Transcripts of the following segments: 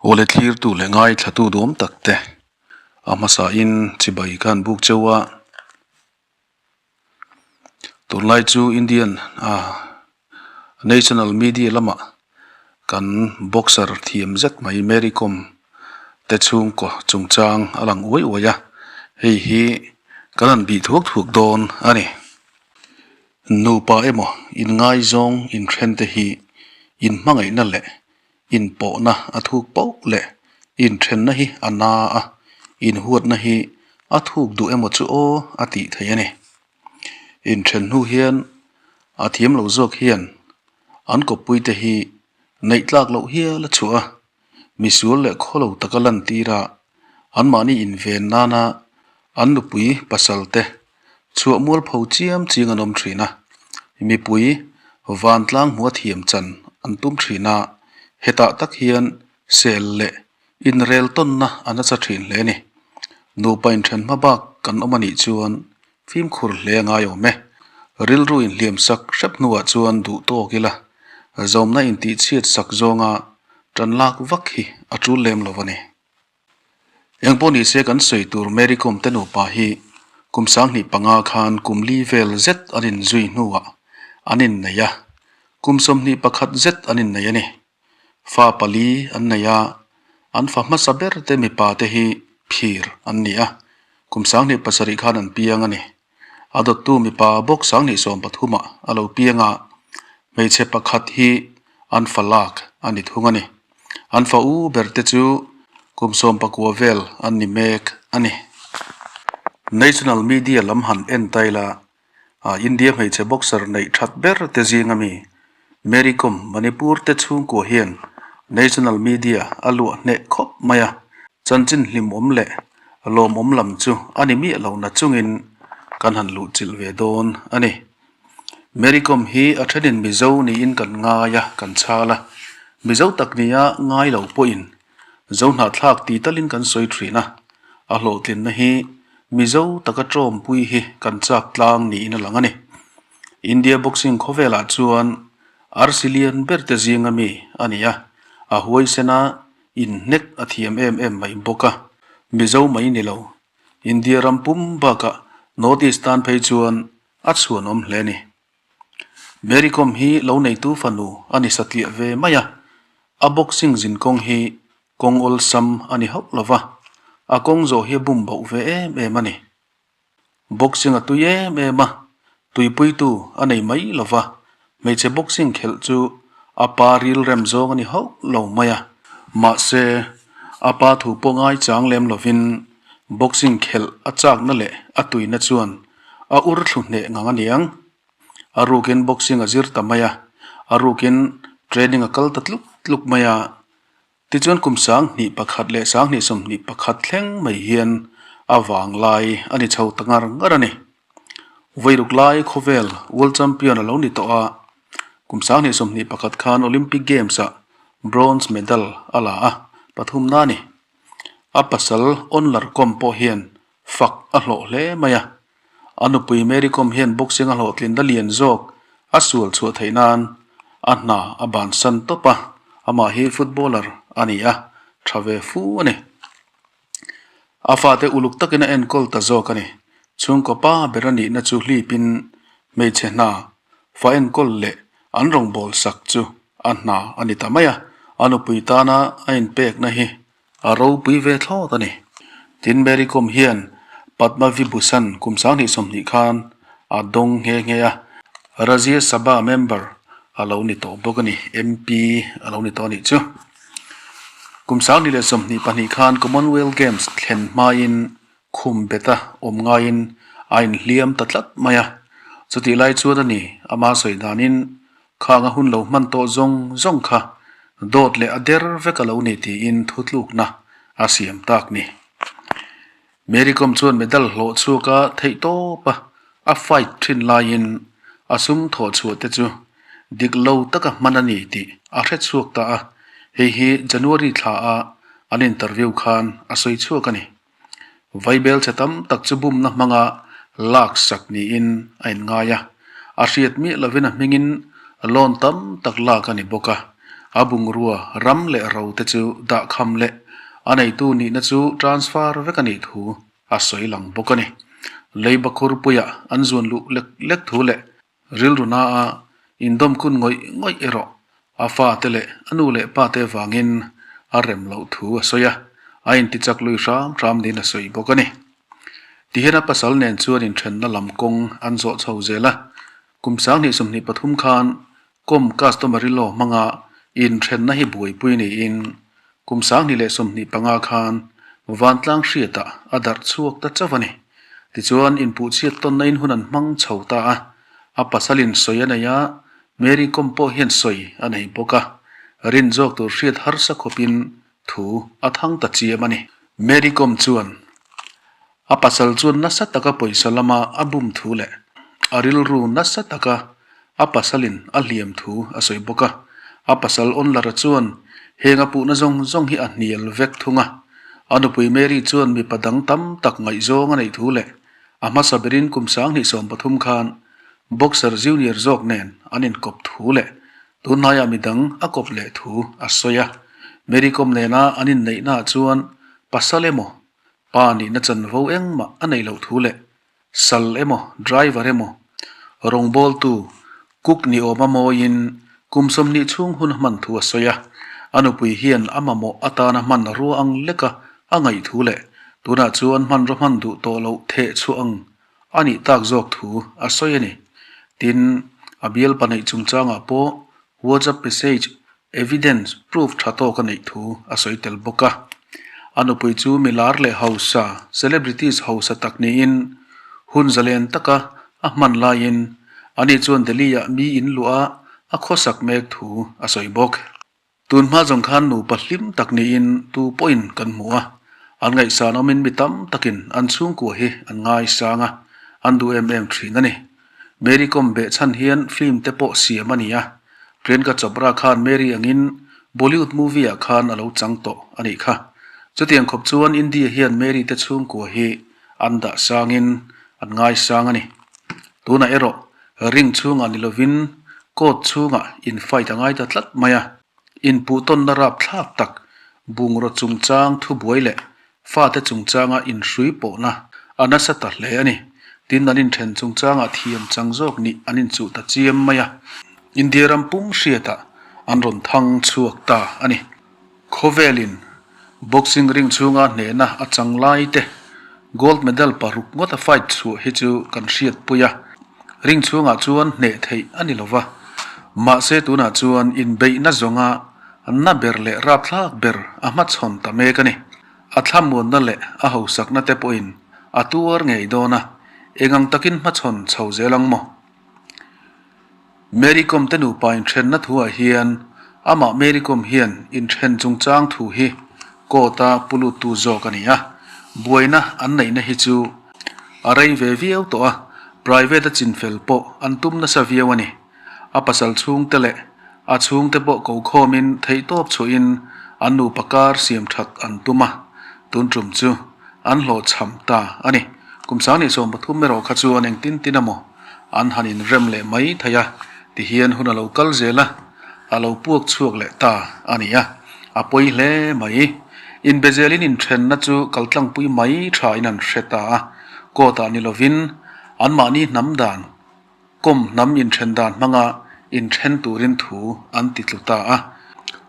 Awle thlirtu leh ngaithlatu duam tak te a hmasain chibai khan buk cheu a tunlai chu Indian ah national media lamah kan boxer thiam zet mai Mary Kom te chhungkaw chungchang a lang uai uai a hei hi kan han bih thuak thuak dawn a ni. Nupa emaw inngaizawng inthen te hi inhmangaihna leh inpawhna a thuk pauh leh inthenna hi a na a, inhuatna hi a thuk duh emaw chu aw a tih theih a ni. Inthen hnu hian a thiam lo zawk hian an kawppui te hi neih tlak loh hial a chhuah a, misual leh khaw lo taka lantir a, anmahni inven nana an nupui pasal te chhuah mual pho chiam chiang an awm thin a, mipui vantlang hmuh a thiam chan an tum thin a, hetah tak hian sel leh inrel tawnna a nasa thin hle a ni. Nupa inthen hma bak kan awm a nih chuan fimkhur hle a ngai awm e. Rilru inhliam sak hrep hnuah chuan duh tawk ila, zawmna intihchhiat sak zawnga tan lak vak hi a tul lem lo a ni. Eng pawh ni se kan sawi tur Mary Kom te nupa hi kum 2005 khan kum li vel zet an inzui hnuah an innei a, kum 21 zet an innei a ni. Fa pali an nei a, an fa hmasa ber te mipa te hi phir an ni a, kum 27 khan an piang a ni. A dawttu mipa bawk 2013 ah a lo piang a, hmeichhe pakhat hi an fa lak a ni thung a ni. An fa u ber te chu kum 19 vel an ni mek a ni. National media lam han en ta ila, India hmeichhe boxer neih that ber te zing ami Mary Kom Manipur te chhungkua hian national media a luah hneh khawp mai a, chanchin hlimawm leh lawmawm lam chu a ni miah lo na chungin kan han luh chilh ve dawn a ni. Mary Kom hi a thenin Mizo niin kan ngai a, kan chhal a, Mizo tak nia ngai lo pawhin Zohnahthlak ti talin kan sawi thin a, a hlawhtlinna hi Mizo taka tawmpui hi kan chak tlang niin a lang a ni. India boxing khawvelah chuan arsi lian ber te zinga mi a ni a, a huaisen a, inhnek a thiam em em mai bawk a. Mizo mai ni lo, India ram pum bakah North East tan phei chuan a chhuanawm hle a ni. Mary Kom hi lo neitu fanu a ni satliah ve mai a, a boxing zinkawng hi kawng awlsam a ni hauh lo va, a kawng zawh hi a bum bauh ve em em a ni. Boxing a tui em em a, tuipuitu a nei mai lo va, hmeichhe boxing khelh chu a pa rilrem zawng a ni hauh lo mai a, mahse a pa thu pawh ngaichang lem lovin boxing khelh a chakna leh a tuina chuan A ur thlu hneh ngang a niang. A rukin boxing a zir ta mai a, a rukin training a kal ta tluk tluk mai a. Tichuan kum 2001 leh 2021 thleng mai hian a vang lai a ni chho ta ngar ngar a ni. Vairuk lai khawvel World Champion a lo ni tawh a, kum 2021 khan Olympic Games ah bronze medal a la a, pathumna a ni. A pasal Onlar Kom pawh hian Fak a hlawh hle mai a. A nupui Mary Kom hian boxing a hlawhtlinna lian zawk a sual chhuah theih nan a hna a bansan tawp a, amah hi footballer a ni a, tha ve fu a ni. A fate uluk takin a enkawl ta zawk a ni. Chhungkaw pa ber a nihna chu hlipin hmeichhe hna fa enkawl leh an rawngbâwl sak chu a hna a ni ta mai a, a nupui tana a inpekna hi A ropui ve thlawt a ni. Tin, Mary Kom hian Padma Vibhushan kum 2020 khan a dawng nghe nghe a, Rajya Sabha member a lo ni tawh bawk a ni, MP a lo ni tawh a nih chu. Kum 2022 khan Commonwealth Games thlen hmain khum beta awm ngaiin a inhliam ta tlat mai a, chutih lai chuan a ni, ama sawi danin Khang a hun lo hman tawh zawng zawng kha dawt leh a der vek a lo ni tiin thutlukna a siam tak ni. Mary Kom chuan medal hlawh chhuak a theih tawp a, a fight thin laiin a sum thawh chhuah te chu dik lo taka hman a ni tih a hre chhuak ta a, hei hi January thla a an interview khan a sawi chhuak a ni. Vaibel chhe tam tak chu bumna hmanga lak sak niin a inngai a, a hriat miah lovin a hmingin loan tam tak lak a ni bawk a. A bungrua ram leh ro te chu dahkham leh a neitu nihna chu transfer vek a nih thu a sawi lang bawk a ni. Leiba khurpuiah an zuan luh lek lek thu leh rilru naah indawmkun ngawih ngawih erawh a fate leh a nu leh pate vangin a rem loh thu a sawi a, a intichak lui hram hram niin a sawi bawk a ni. Tihian a pasal nen chuan inthenna lam kawng an zawh chho zel a, kum 2023 khan Com customary law hmanga inthenna hi buaipui niin kum 2025 khan vantlang hriatah a darh chhuak ta chauh a ni. Tichuan inpuhchhiat tawnna in hun an hmang chho ta a, a pasalin sawi a nei a, Mary Com pawh hian sawi a nei bawk a, rin zawk tur hriat harsa khawpin thu a thang ta chiam a ni. Mary Com chuan a pasal chuan nasa taka pawisa lama a bum thu leh a rilru nasa taka a pasalin a hliam thu a sawi bawk a. A pasal Onlara chuan heng a puhna zawng zawng hi a hnial vek thung a. A nupui Mary chuan mipa dang tam tak ngaihzawng a neih thu leh a hmasa berin kum 2013 khan boxer junior zawk nen an inkawp thu leh Tunhnaiah midang a kawp leh thu a sawi a, Mary Kom nena an inneihnaah chuan pasal emaw, pa nihna chanvo engmah a neih loh thu leh sal emaw, driver emaw, rawngbawltu, cook ni awma mawiin kum 20 chhung hun a hman thu a sawi a. A nupui hian a mamawh atana hman rua ang leka a ngaih thu leh tunah chuan hmanraw hman duh tawh loh theh chhuah ang A nih tak zawk thu a sawi a ni. Tin, a bialpa neih chungchangah pawh WhatsApp message evidence proof tha tawk a neih thu a sawi tel bawk a. A nupui chu milar leh hausa, celebrities hausa tak niin hun zalen taka a hman laiin ani chuan Delhi-ah mi in luah a khawsak mek thu a sawi bawk. Tun hma zawng khan nupa hlim tak niin tu pawhin kan hmu a, an ngaihsan awmin mi tam takin an chhungkua hi an ngaisang a, an duh em em thin a ni. Mary Kom beh chhan hian film te pawh siam a ni a, Priyanka Chopra khan Mary angin Bollywood movie ah khan a lo chang tawh a nih kha. Chutiang khawp chuan India hian Mary te chhungkua hi an dah sangin an ngaisang a ni. Tunah erawh Ring chhungah ni lovin court chhungah in fight a ngai ta tlat mai a, inpuhtawnna rapthlak tak, bungraw chungchang thubuai leh fate chungchanga inhrui pawhna a nasa ta hle a ni. Tin, an inthen chungchangah thiam chang zawk nih an inchuh ta chiam mai a, India ram pum hriatah an rawn thang chhuak ta a ni. Khawvelin boxing ring chhunga hnehna a chang lai te gold medal paruk ngawt a fight chhuah hi chu kan hriatpui a, ring chhungah chuan hneh theih a ni lova. Mahse tunah chuan inbeihna zawnga na ber leh rapthlak ber a hmachhawn ta mek a ni. A thlamuanna leh a hausakna te pawhin a tuar ngei dawn a, engang takin hmachhawn chho zel ang maw? Mary Kom te nupa inthenna thuah hian amah Mary Kom hian inthen chungchang thu hi court-a pu luttu zawk a ni a, buaina an neihna hi chu a rei ve viau tawh a, private-a chinfel pawh an tum nasa viau a ni. A pasal chhungte leh a chhungte pawh ko khawmin theihtawp chhuahin an nupa kar siam that an tum a, tun tum chu an hlawhchham ta a ni. Kum 2023 erawh kha chuan engtin tin emaw An han inrem leh mai thei a, tihian hun a lo kal zel a, a lo puak chhuak leh ta a ni a, a pawi hle mai. Inbezelin inthenna chu kaltlangpui mai thain an hre ta a, court ah ni lovin anmahni hnam dan, kawm hnam inthen dan hmanga inthen turin thu an ti tlu ta a.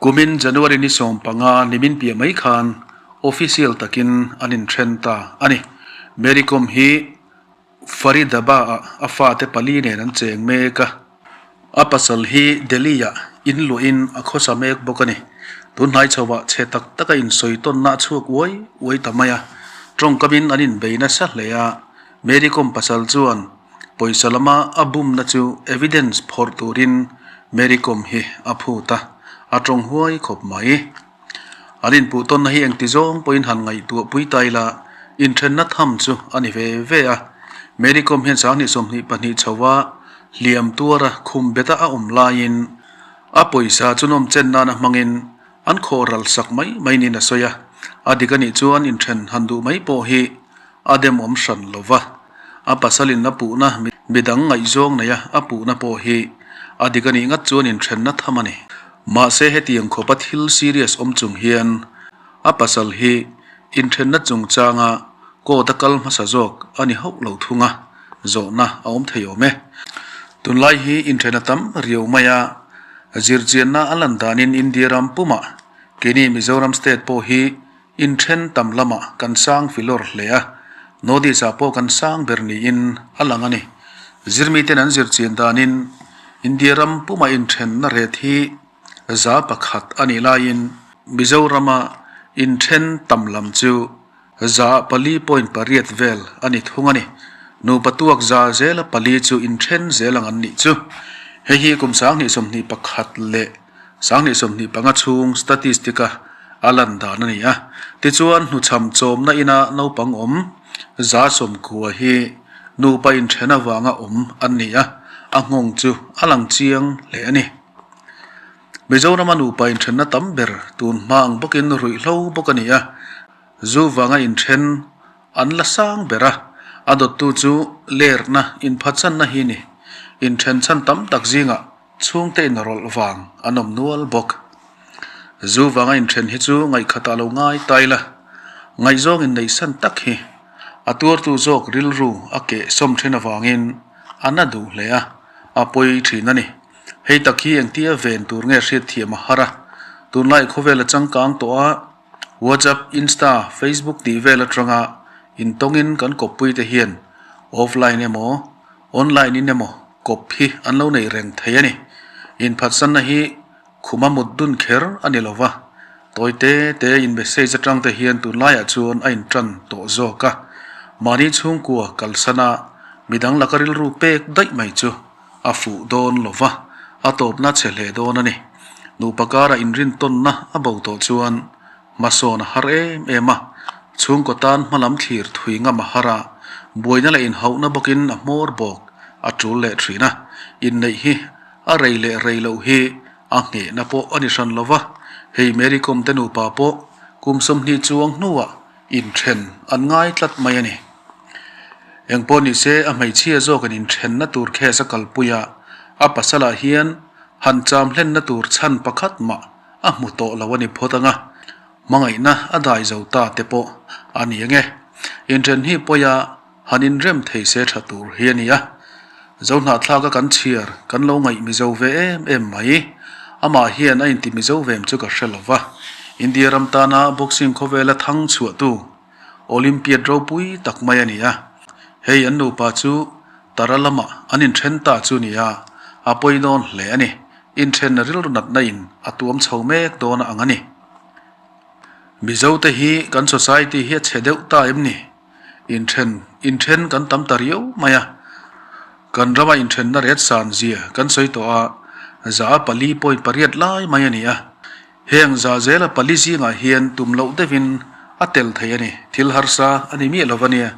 Kumin January ni 15 nimin piah mai khan official takin an inthen ta a ni. Mary Kom hi Faridabad-ah a fate pali nen an cheng mek a, a pasal hi Delhi-ah in luahin a khawsa mek bawk a ni. Tunhnai chhoah chhe tak taka insawi tawnna a chhuak uai uai ta mai a, tawngkamin an inbei nasa hle a, Mary Kom pasal chuan pawisa lama a bumna chu evidence phawrh turin Mary Kom hi a phut a, a tawng huai khawp mai. An inpuh tawnna hi engti zawng pawhin han ngaihtuah pui ta ila, inthenna tham chu a ni ve ve a. Mary Kom hian 2022 chhoa hliam tuara khum beta a awm laiin a pawisa chu nawm chen nana hmangin an khawh ral sak mai mai niin a sawi a. A dik a nih chuan inthen han duh mai pawh hi a demawm hran lo va, a pasalin a puhna midang ngaihzawng neia a puhna pawh hi a dik a nih ngat chuan inthenna tham a ni. Mahse hetiang khawpa thil serious awm chung hian a pasal hi inthenna chungchanga court a kal hmasa zawk a ni hauh lo thung a, zawhna a awm thei awm e. Tunlai hi inthen a tam riau mai a, zirchianna a lan danin India ram pumah keini Mizoram state pawh hi Inthen tam lamah kan sang filawr hle a, Northeast ah pawh kan sang ber niin a lang a ni. Zirmiten an zir chian danin India ram puma inthenna ret hi 1% a nih laiin Mizorama inthen tam lam chu 4.8 vel a ni thung a ni. Nupa tuak za zela pali chu inthen zel ang an nih chu. Hei hi kum 2021 leh 2025 chhung statistic-a a lan dan a ni a. Tichuan, hnuchham chawmna ina naupang awm 90% hi nupa inthen avanga awm an ni a, a nghawng chu a lang chiang hle a ni. Mizorama nupa inthenna tam ber tun hma ang bawkin ruihhlo bawk a ni a, zu vanga inthen an la sang ber a, a dawttu chu lerna inphatsanna hi ni. Inthen chhan tam tak zingah Chhungte in rawlh vang an awm nual bawk. Zu vanga inthen hi chu ngaihkhatah lo ngai ta ila, ngaihzawng in neihsan tak hi a tuartu zawk rilru a keh sawm then avangin a na duh hle a, a pawi thin a ni. Hei tak hi engtia ven tur nge hriatthiam a har a, tunlai khawvel a changkang tawh a, WhatsApp, Insta, Facebook tih vel atanga intawngin kan kawppuite hian offline emaw, Online in emaw kawp hi an lo nei reng thei a ni. Inphatsanna hi khuma mut dun kher a ni lo va, tawi te te in message atang te hian tunlaiah chuan a intan tawh zawk a. Mahni chhungkua kalsana midang laka rilru pek daih mai chu a fuh dawn lo va, a tawpna chhe hle dawn a ni. Nupa kara inrintawnna a bo tawh chuan Hmasawn a har em em a, chhungkaw tan hmalam thlir thui ngam a har a, buaina leh inhauhna bawkin a hmawr bawk a tul leh thin a, inneih hi a rei leh rei loh hi a nghehna pawh a ni hran lo va, hei Mary Kom te nupa pawh kum 20 chuang hnuah inthen an ngai tlat mai a ni. Engpawh nise a hmeichhia zawkin inthenna tur case a kalpui a, a pasalah hian han cham hlenna tur chhan pakhat mah a hmu tawh lo a ni phawt ang a, hmangaihna a dai zo ta te pawh a ni ang e. Inthen hi pawiha han inrem thei se tha tur hi a ni a. Zohnahthlaka kan chhiar kan lo ngaih mizo ve em em mai. Amah hian a inti mizo vem chu ka hre lo va. India ram tana boxing khawvela thang chhuahtu Olympiad ropui tak mai a ni a. Hei an nupa chu Tara lamah an inthen ta chu nia, a pawi dawn hle a ni. Inthenna rilru natna in a tuam chho mek dawn a ang a ni. Mizo te hi kan society hi a chhe deuh ta em ni? Inthen, inthen kan tam ta riau mai a. Kan rama inthenna ret san zia kan sawi tawh a, 4.8 lai mai a ni a. Heng za zela pali zingah hian tum loh deuhin a tel thei a ni. Thil harsa a ni miah lo va nia.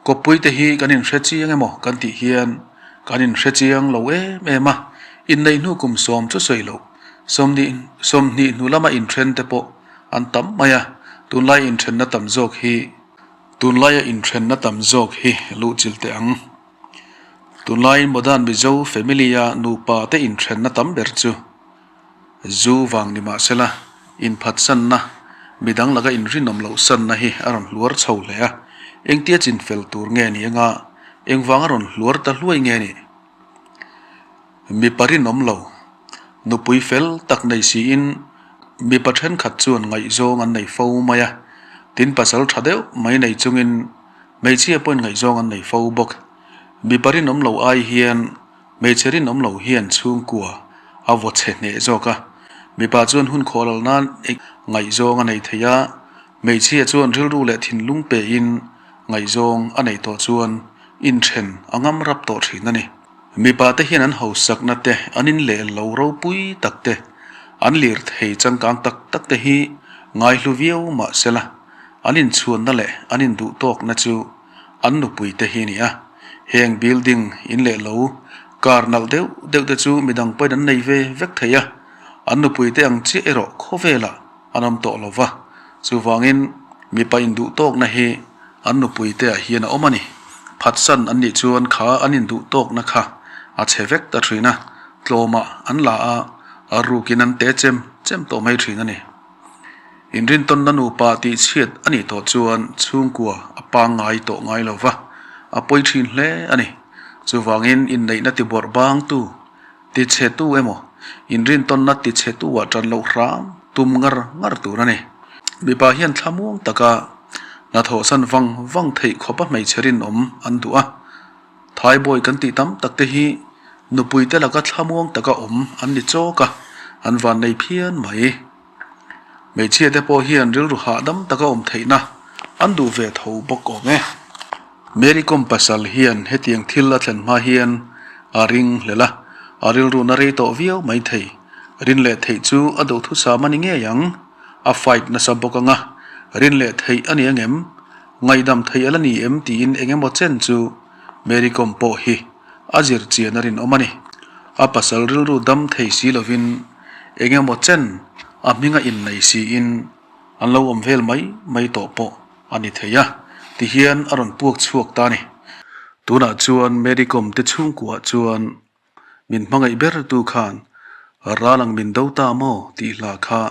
Kawppuite hi kan inhre chiang emaw kan tih hian kan inhre chiang lo em em a, inneih hnu kum sawm chu sawi loh, 20 20 hnu lama inthen te pawh an tam mai a, tunlai inthenna tam zawk hi tunlaia inthenna tam zawk hi luhchilh teh ang. Tunlaiin Modern Mizo family-a nupa te inthenna tam ber chu. Zu vang ni mahsela, inphatsanna, midang laka inrinawm loh sanna hi a rawn hluar chho hle a. Engtia chinfel tur nge ni anga, engvang a rawn hluar ta hluai nge ni? Mipa rinawm lo, nupui fel tak nei siin mipa thenkhat chuan ngaihzawng an nei fo mai a, tin pasal tha deuh mai nei chungin hmeichhia pawhin ngaihzawng an nei fo bawk. Mipa rinawm lo ai hian Hmeichhe rinawm lo hian chhungkua a vaw chhe hneh zawk a, mipa chuan hun khawh lal nan ngaihzawng a nei thei a, hmeichhia chuan rilru leh thinlung pein ngaihzawng a neih tawh chuan inthen a ngam rap tawh thin a ni. Mipa te hian an hausakna te, an in leh lo ropui tak te, an lir thei changkang tak tak te hi ngaihlu viau mah sela, an inchhuanna leh an induhtawkna chu an nupui te hi a ni a, heng building in leh lo car nalh deuh deuh te chu midang pawhin an nei ve vek thei a, an nupui te ang chiah erawh khawvelah an awm tawh lo va, chuvangin mipa induh tawkna hi an nupui te ah hian a awm a ni. Phatsan an nih chuan kha an induh tawkna kha a chhe vek ta thin a, tlawmah an la a. A rukin an te chem chem tawh mai thin a ni. Inrintawnna nupa tih chhiat a nih tawh chuan chhungkua a pangngai tawh ngai lo va, a pawi thin hle a ni. Chuvangin inneihna ti bawrh bangtu, ti chhetu emaw, inrintawnna ti chhetu ah tan loh hram tum ngar ngar tur a ni. Mipa hian thlamuang taka hnathawhsan vang vang theih khawpa hmeichhe rinawm an duh a. Thaibawi kan tih tam tak te hi nupui te laka thlamuang taka awm an ni chawk a, an van nei phian mai. Hmeichhia te pawh hian rilru hahdam taka awm theihna an duh ve tho bawk awm e. Mary Kom pasal hian hetiang thil a thlen hma hian a ring hlel a, a rilru na rei tawh viau mai thei. Rin leh theih chu a duhthusam a ni ngei ang, a fight nasa bawk anga rin leh theih a ni angem? Ngaihdam theih a la ni em tiin eng emaw chen chu Mary Kom pawh hi a zir chian a rinawm a ni. A pasal rilru dam thei si lovin eng emaw chen a hminga innei siin an lo awm vel mai mai tawh pawh a ni thei a, tihian a rawn puak chhuak ta a ni. Tunah chuan Mary Kom te chhungkuah chuan Min hmangaih ber tu khan ral ang min do ta maw tih hla kha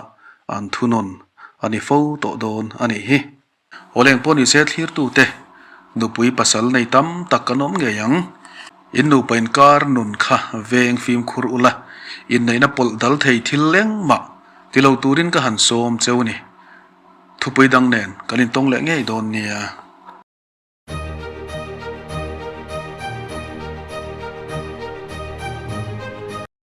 an thunawn a ni fo tawh dawn a nih hi. Awleng pawh nise thlirtute nupui pasal nei tam tak kan awm ngei ang. In nupa inkar nun kha veng fimkhur ula, inneihna pawlh dal thei thil engmah ti lo turin ka han sawm cheu ni. Thupui dang nen kan intawng leh ngei dawn nia.